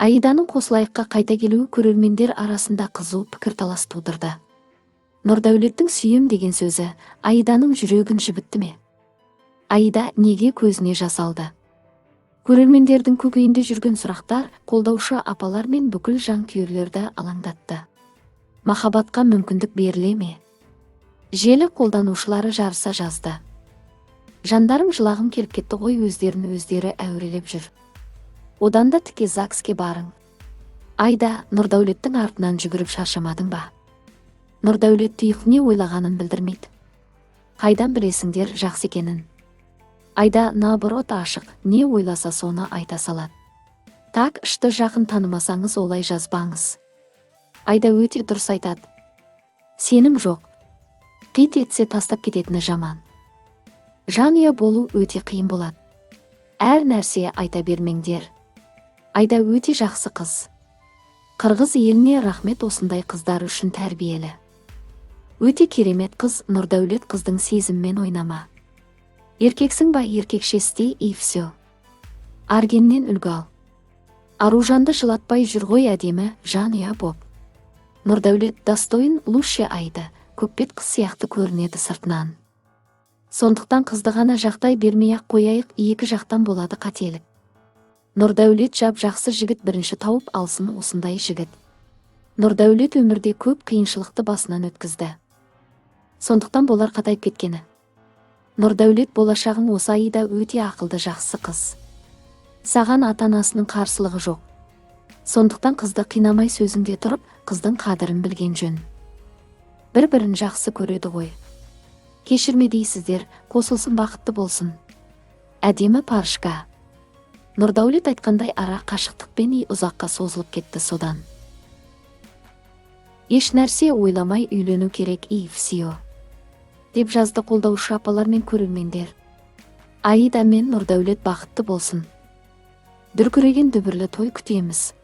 Аиданың Қосылайыққа қайта келуі көрермендер арасында қызу пікірталас тудырды. Нұрдәулеттің «сүйем» деген сөзі Аиданың жүрегін жібітті ме? Аида неге көзіне жас алды? Көрермендердің көкейінде жүрген сұрақтар қолдаушы апалар мен бүкіл жанкүйерлерді алаңдатты. Махаббатқа мүмкіндік беріле ме? Желі қолданушылары жарыса жазды: «Жандарым, жылағым келіп кетті ғой, өздерін өздері әурелеп жүр. Одан да тіке ЗАГСке барың. Айда, Нұрдәулеттің артынан жүгіріп шаршамадың ба? Нұрдәулет тұйық, не ойлағанын білдірмейді. Қайдан білесіңдер жақсы екенін? Айда, наоборот, ашық, не ойласа, соны айта салады. Так что жақын танымасаңыз, олай жазбаңыз. Айда өте дұрыс айтады. Сенім жоқ. Қит етсе, тастап кететіні жаман. Жанұя болу өте қиын болады. Әр нәрсе айта бермеңдер. Айда өте жақсы қыз. Қырғыз еліне рахмет осындай қыздар үшін, тәрбиелі. Өте керемет қыз. Нұрдәулет, қыздың сезімімен ойнама. Еркексің ба, еркекше істе, и все. Аргеннен үлгі ал. Аружанды жылатпай жүр ғой әдемі жанұя боп. Нұрдәулет достоин лучше Аида. Көкбет қыз сияқты көрінеді сыртынан. Сондықтан қызды ғана жақтай бермей ақ қояйық, екі жақтан болады қателік. Нұрдәулет жап жақсы жігіт, бірінші тауып алсын осындай жігіт. Нұрдәулет өмірде көп қиыншылықты басынан өткізді. Сондықтан болар қатайып кеткені. Нұрдәулет, болашағың осы Аида, өте ақылды, жақсы қыз. Саған ата анасының қарсылығы жоқ. Сондықтан қызды қинамай, сөзіңде тұрып, қыздың қадірін білген жөн. Бір бірін жақсы көреді ғой. Кешірме дейсіздер, қосылсын, бақытты болсын. Әдемі парочка. Нұрдәулет айтқандай, ара қашықтықпен и ұзаққа созылып кетті содан. Еш нәрсе ойламай үйлену керек, и все», – деп жазды қолдаушы апалар мен көрермендер. Аида мен Нұрдәулет бақытты болсын. Дүркіреген дүбірлі той күтеміз.